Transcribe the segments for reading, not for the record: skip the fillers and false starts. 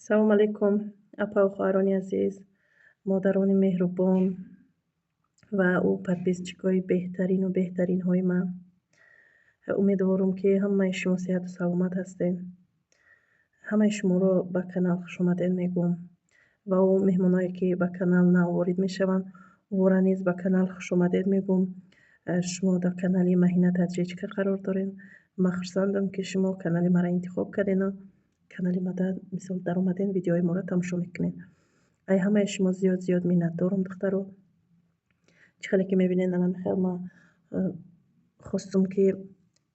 Салому алайкум, апаву хоҳарони азиз, модарони меҳрубон ва ӯ подписчикои беҳтарину беҳтаринҳои ман. Умедворам, ки ҳамаи шумо сеҳату саломат ҳастед. Ҳамаи шуморо ба канал хушомадед мегӯям ва ӯ меҳмоное, ки ба канал нав ворид мешаванд, ӯро низ ба канал хушомадед мегӯям. Шумо дар канали Маҳина Таджичка қарор доред. Ман хурсандам, ки шумо канали маро интихоб кардену канали мада, мисол, даромаден, видеои моро тамошо мекунед. Ай ҳамаи шумо зиёд зиёд миннатдорам, духтаро. Чӣ хеле ки мебинед, ана михел ма хостум, ки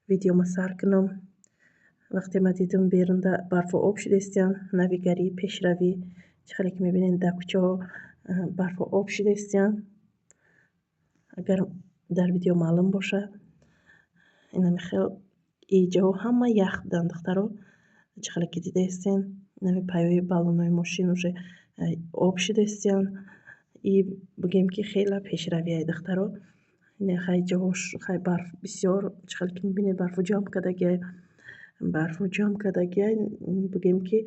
видеома сар кунам. Вақте ма дидум, берунда барфу об шудастиян, навигарӣ, пешравӣ. Чӣ хеле ки мебинед, дар кӯчаҳо барфу об шудастиян. Агар дар видео маълум бошад, инами хел иҷаҳо ҳама ях буданд, духтаро. Чӣ хеле ки дидаистен, инами паёи баллонҳои мошин уже об шудастиян. И бигем, ки хела пешравиай, духтаро. Хай, ҷоҳош хай барф бисёр, чӣ хеле ки мебинед, барфу ҷамъ кардагиай, барфу ҷамъ кардагиай. Бигем, ки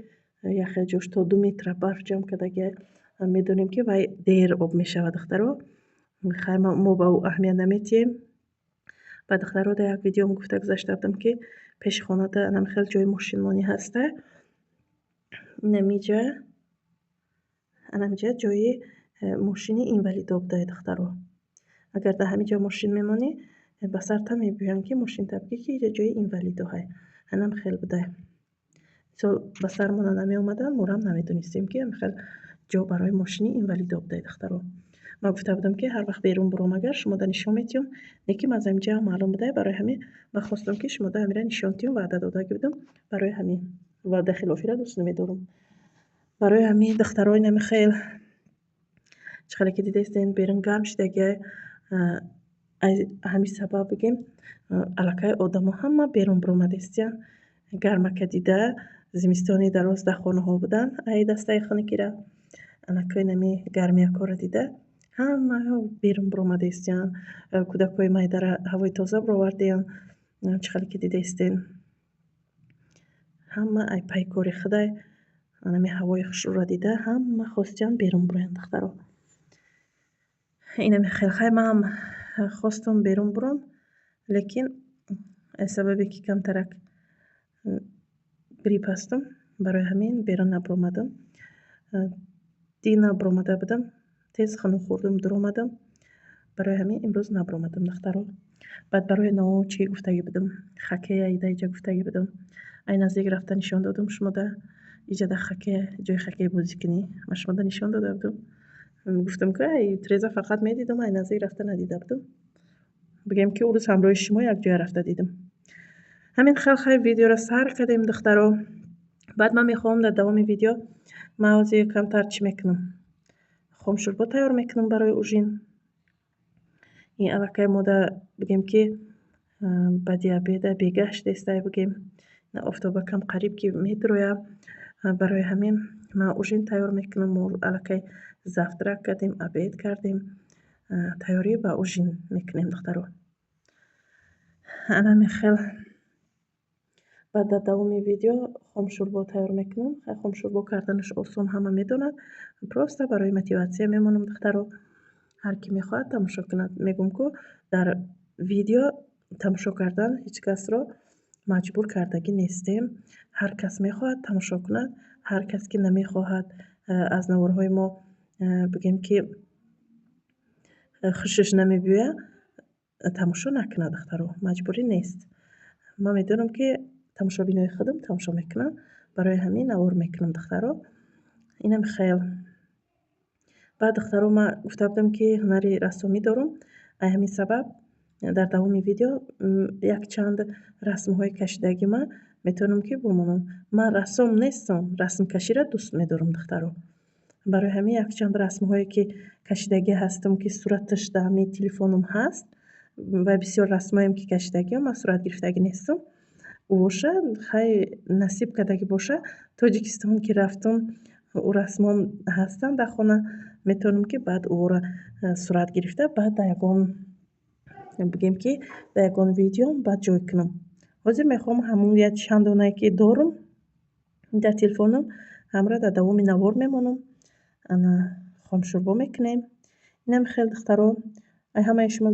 яхе ҷош то 2 метра барф ҷамъ кардагиай. Медонем, ки вай дер об мешавад, духтаро. Хай, мо ба ӯ аҳамият наметиҳем. Ба духтаро, дар як видеом гуфта гузашта будам, ки пеши хонада анами хел ҷои мошинмонӣ ҳаста. Инамиҷа, анамиҷа ҷои мошини инвалидо будае, духтаро. Агар дар ҳамин ҷо мошин мемонӣ, ба сарта мебиёянд, ки мошинта бигӣ, ки иҷа ҷои инвалидоҳай. Анам хел будае. Мисол, ба сармона намеомаданд, морам намедонистем, ки ҳамин хел ҷо барои мошини инвалидо будае, духтаро. Ман гуфта будам, ки ҳар вақт берун буром, агар шумода нишон метиҳам, лекин аз ҳамин ҷаам маълум будае. Барои ҳамин ман хостам, ки шумода ҳамира нишон диҳам. Ваъда додагӣ будам, барои ҳамин ваъда хилофиро дӯст намедорам. Барои ҳамин, духтаро, инами хел, чӣ хеле ки дидаистен, берун гарм шудагиай. Аз ҳамин сабаб, бигем, аллакай одамо ҳама берун биромадастиянд. Гармака дида, зимистони дароз дар хонаҳо буданд, ай дастаи хунукира. Аллакай инами гармиякҳоро дида, ҳама берун биромадаистиянд. Кӯдакҳои майдара ҳавои тоза бировардиянд. Чӣ хеле ки дидаистен, ҳама ай пайкори худай анами ҳавои хушрӯро дида, ҳама хостиянд берун бироянд, духтаро. Инами хел. Хай, манам хостум берун буром, лекин аз сабабе ки камтарак грипп ҳастам, барои ҳамин берун набиромадам. Дина биромада будам, тез хунук хӯрдум, дуромадам. Барои ҳамин имрӯз набиромадам, духтаро. Баъд барои нао чӣ гуфтагӣ будам, хоккея ида иҷа гуфтагӣ будам, ай наздик рафта нишон додум шумода. Иҷада хоккея, ҷои хоккей бозӣ кунӣ, ман шумода нишон дода будам. Гуфтам, ки ай треза фақат медидам, ай наздик рафта надида будам. Бигем, ки ӯ рӯз ҳамроҳи шумо якҷоя рафта дидам. Ҳамин хел. Хай, видеоро сар кардем, духтаро. Баъд ман мехоҳам дар давоми видео, ман ҳозир камтар чӣ мекунам, хомшӯрбо тайёр мекунам барои ужин. Ин аллакай мода, бигем, ки баъди обеда бегаҳ шудестай, бигем, офтобакам қариб ки медурояд. Барои ҳамин ман ужин тайёр мекунам. Мо аллакай завтрак кардем, обед кардем, тайёрӣ ба ужин мекунем, духтаро. Анами хел. Баъд дар давоми видео хомшӯрбо тайёр мекунам. Хомшӯрбо карданаш осон, ҳама медонад, просто барои мотиватсия мемонам, духтаро. Ҳар ки мехоҳад, тамошо кунад. Мегӯм, ку дар видео тамошо кардан ҳеҷ касро маҷбур кардагӣ нестем. Ҳар кас мехоҳад, тамошо кунад, ҳар кас ки намехоҳад, аз наворҳои мо, бигем, ки хушаш намебиёяд, тамошо накунад, духтаро, маҷбурӣ нест. Ман медонам, ки тамошобинои худам тамошо мекунанд, барои ҳамин навор мекунам, духтаро. Инам хел. Баъд, духтаро, ман гуфта будам, ки ҳунари рассомӣ дорам. Ай ҳамин сабаб дар давоми видео якчанд расмҳои кашидагӣ ман метавонам, ки бимонам. Ман рассом нестам, расмкаширо дӯст медорам, духтаро. Барои ҳамин якчанд расмҳое, ки кашидагӣ ҳастам, ки сураташ дар ҳамин телефонам ҳаст, ва бисёр расмҳоем, ки кашидагиам, ман сурат гирифтагӣ нестам. Ӯ боша, хай, насиб кардагӣ боша, Тоҷикистон ки рафтум, ӯ расмҳом ҳастанд дар хона, метавонам, ки баъд ӯро сурат гирифта, баъд дар ягон, бигем, ки дар ягон видео баъд ҷой кунам. Ҳозир мехоҳам ҳамун як чанд донае, ки дорум дар телефонам, Ҳамра дар давоми навор мемонам. Ана хомшӯрбо мекунем. Инам хел, духтаро. Ай ҳамаи шумо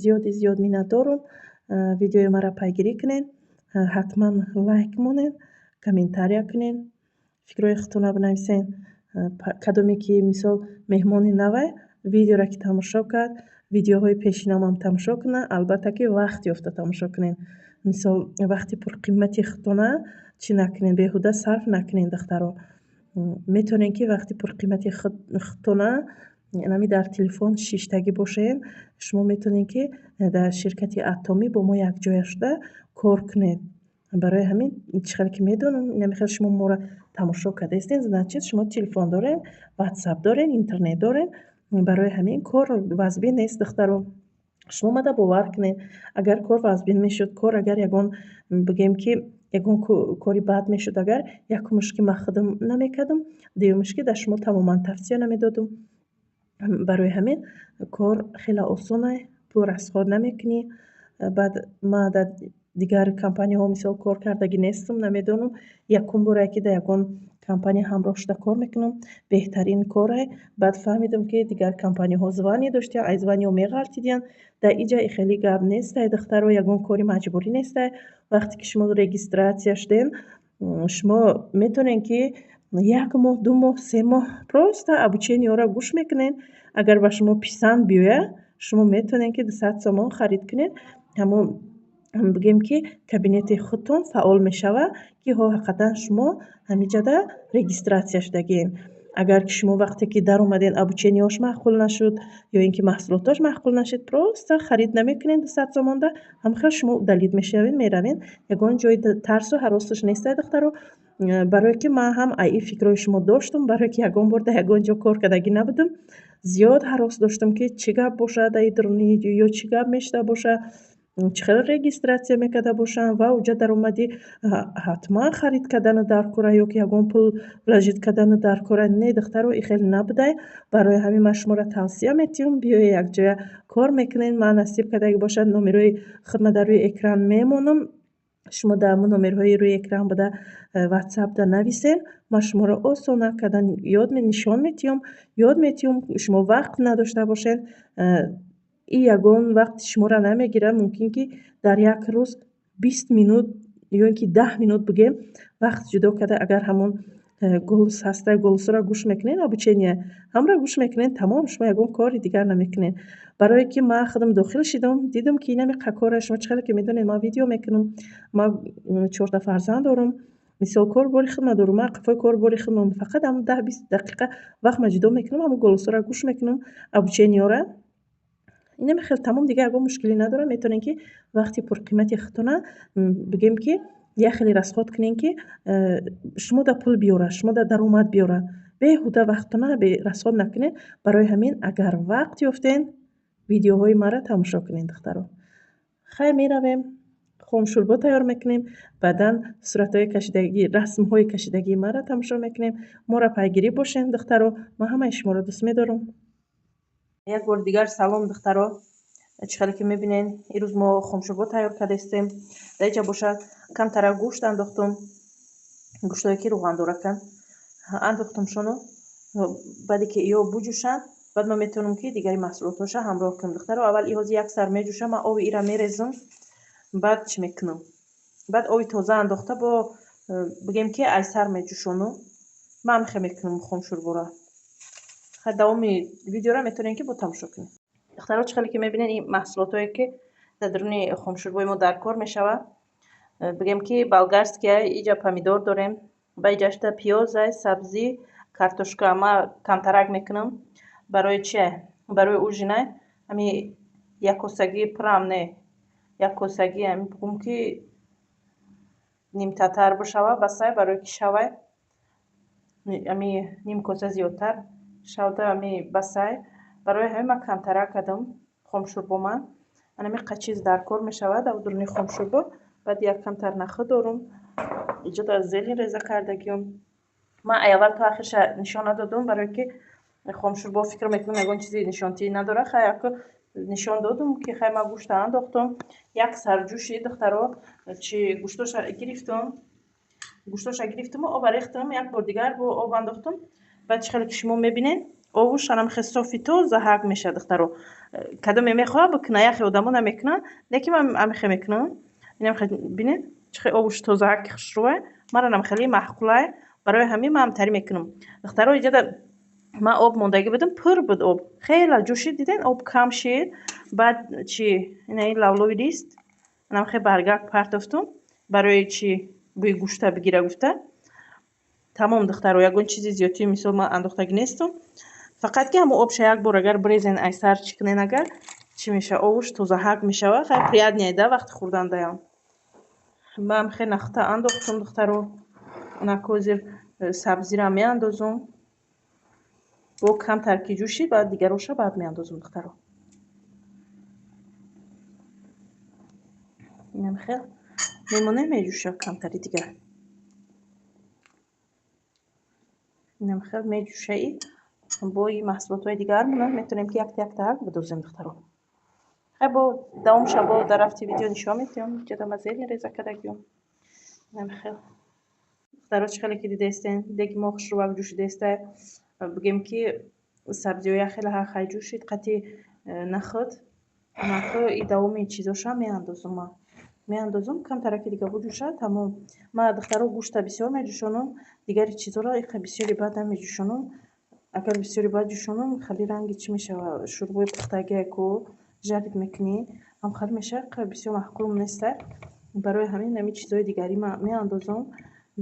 зиёди зиёд миннатдорум. Видеои маро пайгирӣ кунед, ҳатман лайк монед, комментария кунед, фикрҳои худтонро бинависед. Кадоме ки, мисол, меҳмони навай, видеоро ки тамошо кард, видеоҳои пешинамам тамошо кунад, албатта ки вақт ёфта тамошо кунед. Мисол, вақти пурқимати худтона чӣ накунед, беҳуда сарф накунед, духтаро. Метавонед ки вақти пурқимати худтона нами дар телефон шиштагӣ бошед, шумо метавонед ки дар ширкати Атомӣ бо мо якҷоя шуда кор кунед. Барои ҳамин, чӣ хеле ки медонам, инами хел шумо моро тамошо кардаистед, значит, шумо телефон доред, ватсап доред, интернет доред. Барои ҳамин кор вазбин нест, духтаро. Шумо мада бовар кунед, агар кор вазбин мешуд, кор агар ягон, бигем ки, ягон кори бад мешуд агар, якумш ки ман худам намекардам, дуюмш ки дар шумо тамоман тавсия намедодам. Барои ҳамин кор хеле осонай, пул расход намекунӣ. Баъд ман дар дигар компанияҳо, мисол, кор кардагӣ нестам, намедонам. Якум боре ки дар ягон компания ҳамроҳ шуда кор мекунам, беҳтарин корай. Баъд фаҳмидам, ки дигар компанияҳо звание доштиянд, ай званиҳо меғалтидиянд. Дар иҷа хеле гап нестай, духтаро, ягон кори маҷбурӣ нестай. Вақте ки шумо регистрация шудем, шумо метавонед ки як моҳ, 2 моҳ, 3 моҳ просто обучениеро гӯш мекунед. Агар ба шумо писанд биёяд, шумо метавонед ки 200 сомон харид кунед, ҳамон, бигем ки, кабинети худтон фаъол мешавад, ки ҳо, ҳақиқатан шумо ҳамиҷада регистрация шудагиен. Агар ки шумо вақте ки даромаден, обучениеҳош маъқул нашуд ё ин ки маҳсулотош маъқул нашуд, просто харид намекунед 200 сомонда, ҳамхел шумо удалить мешавед, меравед. Ягон ҷои тарсу ҳаросаш нестай, духтаро. Барое ки ман ҳам ай ин фикрҳои шумо доштум, барое ки ягон бор дар ягон ҷо кор кардагӣ набудам, зиёд ҳарос доштам, ки чӣ гап бошад дар даруни ё чӣ гап мешуда бошад, чӣ хел регистрация мекарда бошам ва уҷа даромадӣ, ҳатман харид кардана дар кора ё ки ягон пул вложить кардана дар кора. Не, духтаро, и хеле набудай. Барои ҳамин ман шуморо тавсия метиҳам: биёед, якҷоя кор мекунем. Ман насиб кардаги бошад, номерҳои худма дар рӯи экран мемонам. Шумо дар ҳамон номерҳои рӯи экран буда ватсапда нависен, ман шуморо осона кардан ёд нишон метиҳам, ёд метиҳам. Шумо вақт надошта бошед, и ягон вақти шуморо намегирад. Мумкин ки дар як рӯз 20 минут ё ин ки 10 минут, бигем, вақт ҷудо карда, агар ҳамон голос ҳаста, голосҳоро гӯш мекунед, обучение ҳамро гӯш мекунед, тамом, шумо ягон кори дигар намекунед. Барое ки ман худам дохил шидам, дидам, ки инами кора, шумо чӣ хеле ки медонед, ман видео мекунам, ман чорта фарзанд дорам, мисол, кор бори худма дорам, ман қафои кор бори худмам, фақат ҳамон 10-20 дақиқа вақтма ҷудо мекунам, ҳамон голосҳоро гӯш мекунам, обучениеҳоро. Инами хел, тамом, дигар ягон мушкилӣ надорам. Метавонед ки вақти пурқимати худтона, бигем ки, як хеле расход кунед, ки шумо да пул биёрад, шумо да даромад биёрад. Беҳуда вақттона расход накунед. Барои ҳамин, агар вақт ёфтен, видеоҳои маро тамошо кунед, духтаро. Хай, меравем, хомшӯрбо тайёр мекунем, баъдан суратҳои кашидагӣ, расмҳои кашидагии маро тамошо мекунем. Моро пайгирӣ бошед, духтаро. Ман ҳамаи шуморо дӯст медорам. Як бори дигар салом, духтаро. Чӣ хеле ки мебинед, ирӯз мо хомшӯрбо тайёр кардаистем. Дар инҷа бошад, камтара гӯшт андохтум, гӯштое ки рӯғандораканд андохтумшону. Баъде ки ё буҷӯшанд, баъд ман метавонам ки дигари маҳсулотҳоша ҳамроҳ кунам. Духтаро, аввал иҳози як сар меҷӯшам, ман оби ира мерезам, баъд чӣ мекунам? Баъд оби тоза андохта, бо, бигем ки, ай сар меҷӯшону. Ман ҳамихел мекунам хомшӯрбора. Хай, давоми видеоро метавонем ки бо тамошо кунем. Духтаро, чӣ хеле ки мебинед, ин маҳсулотҳое ки дар даруни хомшӯрбои мо дар кор мешавад, бигем ки, болгарския, иҷа помидор дорем, ба иҷашта пиёзай, сабзӣ, картошка. Ма камтарак мекунам. Барои чие? Барои ужинай. Ҳами як косагӣ пурам не, як косагӣ, ҳами бугум ки нимтатар бишава, басай, барои ки шавай, ами ним коса зиёдтар шавда, ами басай. Барои ҳамин ман камтарак кардам хомшӯрбо. Ман анами чиз дар кор мешавад дар дуруни хомшӯрбо. Баъд як камтар нахӯ дорум, иҷода зелень реза кардагиём. Ман аввал то ахирша нишон надодум, барое ки хомшӯрбо, фикр мекунам, ягон чизи нишонтӣ надорад. Хай, яко нишон додум, ки хай, ман гӯшта андохтум, як сар ҷӯши, духтаро, чи гӯштоша гирифтум. Гӯштоша гирифтиму оба рехтам, як бор дигар бо об андохтам. Баъд чӣ хеле ки шумо мебинед, овуш ҳанам хел софи тоза ҳак мешавад, духтаро. Кадоме мехоҳад бикуна, яхе одамо намекунанд, лекин ман амихе мекунам. Инам хел бинед, чӣ хел овуш тоза ҳаки хушрӯе. Маранам хеле маъқулае. Барои ҳамин ман ҳамтарӣ мекунам. Духтаро, иҷода ман об мондагӣ будам, пур буд об. Хеле ҷӯшид, диден, об кам шид. Баъд чи ина ин лавлови лист, инам хел баргак партофтум барои чи бӯи гӯшта бигира гуфта. Тамом, духтаро, ягон чизи зиёдтӣ мисол ман андохтагӣ нестам. Фақат ки ҳамон обша як бор агар брезен ай сар чӣ кунен, агар чӣ мешава, овуш тозаҳак мешава. Хай приятнее да вақти хӯрдандаям. Ман хел нахта андохтум, духтаро. Накозир сабзира меандозум. Бо камтар ки ҷӯшид, баъд дигароша баъд меандозум, духтаро. Инам хел мемонем, меҷӯша камтари дигар. Инам хел меҷӯшаи бо ин маҳсулотҳои дигармона метавонем ки якта якта ҳак бидозем, духтаро. Хай бо давомша бо дар рафти видео нишон медиҳам. Ҷада мазели реза кардагиём. Инам хел. Духтаро, чӣ хеле ки дидаистен, деги мо хушрӯвак ҷӯшидаиста. Бигем ки сабзиҳоя хеле ҳай ҷӯшид, қати нахӯд. Нахӯ и давоми чизоша меандозум ман. Меандозум, камтараки дига буҷӯша, тамом. Ман, духтаро, гӯшта бисёр меҷӯшонам, дигари чизоро иқа бисёри баъд намеҷӯшонам. Агар бисёри баъд ҷӯшонам, хеле ранги чӣ мешава, шӯрбои пухтагие ку жарид мекунӣ, ҳам хеле мешава, қа бисёр маъқулам неста. Барои ҳамин ҳамин чизои дигарӣ ман меандозам,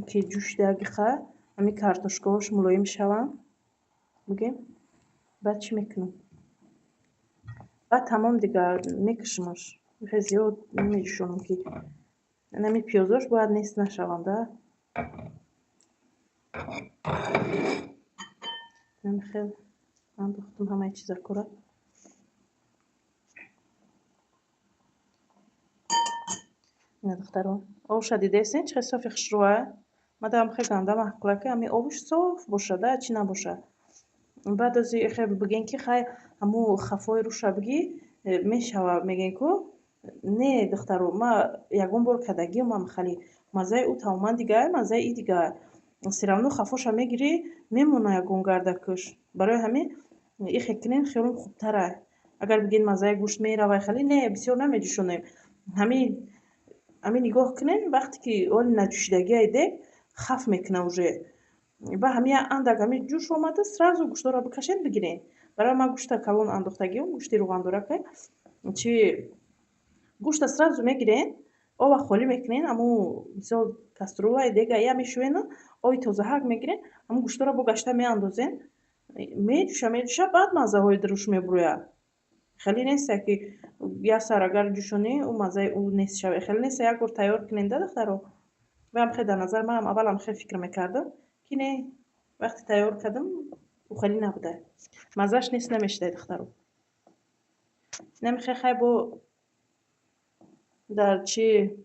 ки ҷӯшидагиха ҳамин картошкаҳош мулоим шаванд. Бигем, баъд чӣ мекунам? Баъд тамом дигар мекушамаш. Хеле зиёд намеҷӯшонам, ки ҳамин пиёзош бояд нест нашаванд, а. Ҳамин хел андохтум ҳамаи чизакора. Ина, духтаро, овуша дидаистен, чӣ хел софи хушрӯа? Мадам хел ганда маъқула, ки ҳамин овуш соф бошад, да, чӣ набошад. Баъд ози хел бигем, ки хай ҳамун хафои руша бигӣ мешава, мегӯем ку. Не, духтаро, ман ягон бор кардагиам, ман хеле маззаи ӯ тамоман дигар, маззаи и дигар. Всё равно хафоша мегирӣ, мемона ягон гардакуш. Барои ҳамин ихе кунен, хелом хубтара. Агар бигӯед маззаи гӯшт мерава, хеле не, бисёр намеҷӯшонем. Ҳамин нигоҳ кунен, вақте ки оли наҷӯшидагиай дег хаф мекуна уже. Ба ҳамин андак ҳамин ҷӯш омада, сразу гӯштҳоро бикашед, бигирен. Барои ман гӯшта калон андохтагиам, гӯшти рӯғандоракай. Чи гӯшта сразу мегирен, оба холӣ мекунен, ҳамун мисол кастрюлаи дега я мешӯену оби тозаҳак мегирен, ҳамун гӯштҳоро бо гашта меандозен. Меҷӯша, меҷӯша, баъд маззаҳои дуруш мебурӯяд. Хеле неста, ки як сар агар ҷӯшонӣ, ӯ маззаи ӯ нест шавад. Хеле неста, як бор тайёр кунен да, духтаро. Ваам хел дар назар манам аввалам хел фикр мекардам, ки не, вақте тайёр кардам, ӯ хеле набуда. Маззааш нест намешудай, духтаро. Намехе хай бо дар чи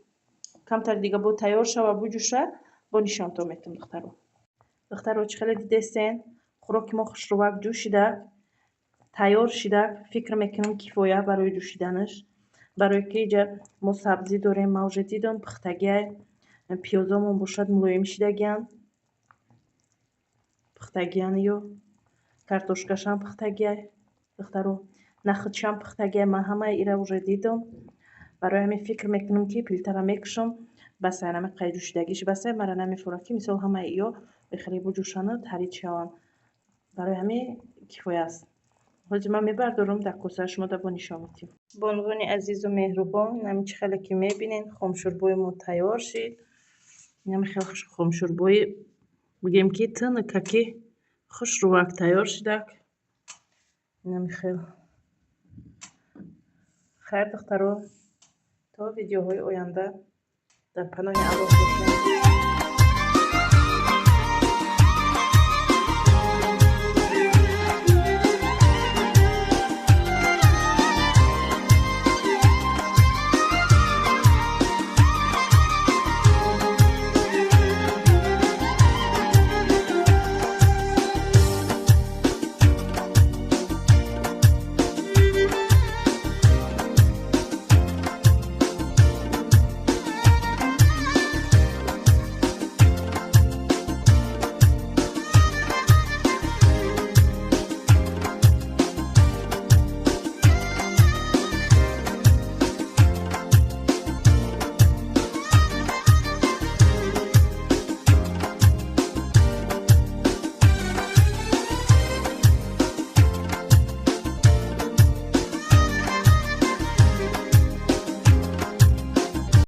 камтар дига бо тайёр шава, буҷӯша, бо нишонтон метам, духтаро. Духтаро, чӣ хеле дидестен, хӯроки мо хушрӯвак ҷӯшида, тайёр шида. Фикр мекунам, кифоя барои ҷӯшиданаш. Барое ки иҷа мо сабзӣ дорем, ман уже дидам, пухтагиай, пиёзомон бошад мулоим шидагиянд, пухтагиян ё картошкашам пухтагиай, духтаро, нахӯдшам пухтагиай, ман ҳамаи ира уже дидам. Барои ҳамин фикр мекунам, ки плитара мекушам, басай нами қай ҷӯшидагиш басай, мара намефурад, ки мисол ҳамаи иё хеле буҷӯшану тарид шаванд. Барои ҳамин кифоя аст. Ҳозир ман мебардорам дар коса, шумо да бо нишон медиҳем. Бонувони азизу меҳрубон, ҳамин чӣ хеле ки мебинед, хомшӯрбои мо тайёр шид. Ҳамин хел хомшӯрбои бигем, ки тынукаки хушрӯвак тайёр шидак. Ҳамин хел. Хайр, духтаро, то видеоҳои оянда дар паноҳи Аллоҳ бошед.